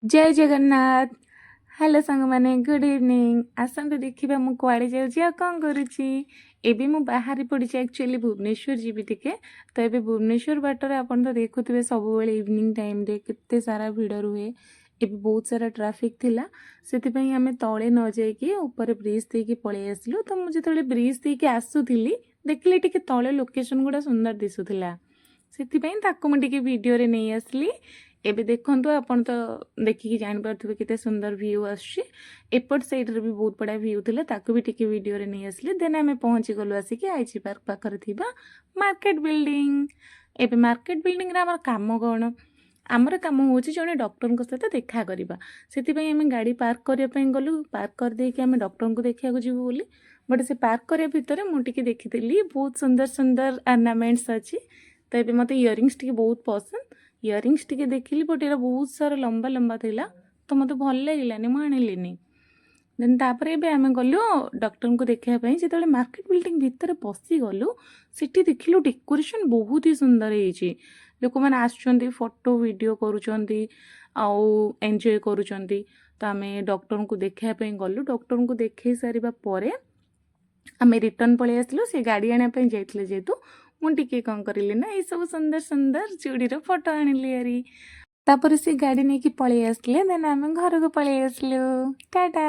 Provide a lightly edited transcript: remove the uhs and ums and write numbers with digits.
ଜୟ Jagannath. Hello ସାଙ୍ଗମାନେ, good evening. ଆସନ୍ତୁ ଦେଖିବା ମୁଁ କୁଆଡ଼େ ଯାଉଛି ଆଉ କ'ଣ କରୁଛି। ଏବେ ମୁଁ ବାହାରି ପଡ଼ିଛି, ଆକ୍ଚୁଆଲି ଭୁବନେଶ୍ୱର ଯିବି ଟିକେ। ତ ଏବେ ଭୁବନେଶ୍ୱର ବାଟରେ ଆପଣ ତ ଦେଖୁଥିବେ, ସବୁବେଳେ ଇଭିନିଂ ଟାଇମ୍ରେ କେତେ ସାରା ଭିଡ଼ ରୁହେ। ଏବେ ବହୁତ ସାରା ଟ୍ରାଫିକ୍ ଥିଲା, ସେଥିପାଇଁ ଆମେ ତଳେ ନ ଯାଇକି ଉପରେ ବ୍ରିଜ୍ ଦେଇକି ପଳେଇ ଆସିଲୁ। ତ ମୁଁ ଯେତେବେଳେ ବ୍ରିଜ୍ ଦେଇକି ଆସୁଥିଲି, ଦେଖିଲି ଟିକେ ତଳେ ଲୋକେସନ୍ ଗୁଡ଼ା ସୁନ୍ଦର ଦିଶୁଥିଲା। ସେଥିପାଇଁ ତାକୁ ମୁଁ ଟିକେ ଭିଡ଼ିଓରେ ନେଇ ଆସିଲି। ଏବେ ଦେଖନ୍ତୁ, ଆପଣ ତ ଦେଖିକି ଜାଣିପାରୁଥିବେ କେତେ ସୁନ୍ଦର ଭ୍ୟୁ ଆସୁଛି। ଏପଟ ସାଇଡ଼୍ରେ ବି ବହୁତ ବଢ଼ିଆ ଭ୍ୟୁ ଥିଲା, ତାକୁ ବି ଟିକେ ଭିଡ଼ିଓରେ ନେଇ ଆସିଲି। ଦେନ୍ ଆମେ ପହଞ୍ଚିଗଲୁ ଆସିକି ଆଇଜି ପାର୍କ ପାଖରେ ଥିବା ମାର୍କେଟ ବିଲ୍ଡିଂ। ଏବେ ମାର୍କେଟ ବିଲ୍ଡିଂରେ ଆମର କାମ କ'ଣ? ଆମର କାମ ହେଉଛି ଜଣେ ଡକ୍ଟରଙ୍କ ସହିତ ଦେଖା କରିବା। ସେଥିପାଇଁ ଆମେ ଗାଡ଼ି ପାର୍କ କରିବା ପାଇଁ ଗଲୁ। ପାର୍କ କରିଦେଇକି ଆମେ ଡକ୍ଟରଙ୍କୁ ଦେଖିବାକୁ ଯିବୁ ବୋଲି। ବଟ୍ ସେ ପାର୍କ କରିବା ଭିତରେ ମୁଁ ଟିକେ ଦେଖିଥିଲି, ବହୁତ ସୁନ୍ଦର ସୁନ୍ଦର ଅର୍ଣ୍ଣାମେଣ୍ଟସ୍ ଅଛି। ତ ଏବେ ମୋତେ ଇୟରିଙ୍ଗସ୍ ଟିକେ ବହୁତ ପସନ୍ଦ। ଇୟରିଙ୍ଗସ୍ ଟିକେ ଦେଖିଲି, ବଟ୍ ଏଇଟା ବହୁତ ସାରା ଲମ୍ବା ଲମ୍ବା ଥିଲା, ତ ମୋତେ ଭଲ ଲାଗିଲାନି, ମୁଁ ଆଣିଲିନି। ଦେନ୍ ତାପରେ ଏବେ ଆମେ ଗଲୁ ଡକ୍ଟରଙ୍କୁ ଦେଖିବା ପାଇଁ। ଯେତେବେଳେ ମାର୍କେଟ ବିଲ୍ଡିଂ ଭିତରେ ପଶିଗଲୁ, ସେଠି ଦେଖିଲୁ ଡେକୋରେସନ୍ ବହୁତ ହି ସୁନ୍ଦର ହେଇଛି। ଲୋକମାନେ ଆସୁଛନ୍ତି, ଫଟୋ ଭିଡ଼ିଓ କରୁଛନ୍ତି ଆଉ ଏନ୍ଜୟ କରୁଛନ୍ତି। ତ ଆମେ ଡକ୍ଟରଙ୍କୁ ଦେଖିବା ପାଇଁ ଗଲୁ। ଡକ୍ଟରଙ୍କୁ ଦେଖେଇ ସାରିବା ପରେ ଆମେ ରିଟର୍ନ ପଳେଇ ଆସିଲୁ। ସେ ଗାଡ଼ି ଆଣିବା ପାଇଁ ଯାଇଥିଲେ ଯେହେତୁ, ମୁଁ ଟିକେ କ'ଣ କରିଲି ନା ଏଇସବୁ ସୁନ୍ଦର ସୁନ୍ଦର ଚୁଡ଼ିର ଫଟୋ ଆଣିଲି ହାରି। ତାପରେ ସେ ଗାଡ଼ି ନେଇକି ପଳେଇ ଆସିଲେ। ଦେନ୍ ଆମେ ଘରକୁ ପଳେଇ ଆସିଲୁ। ଟାଟା।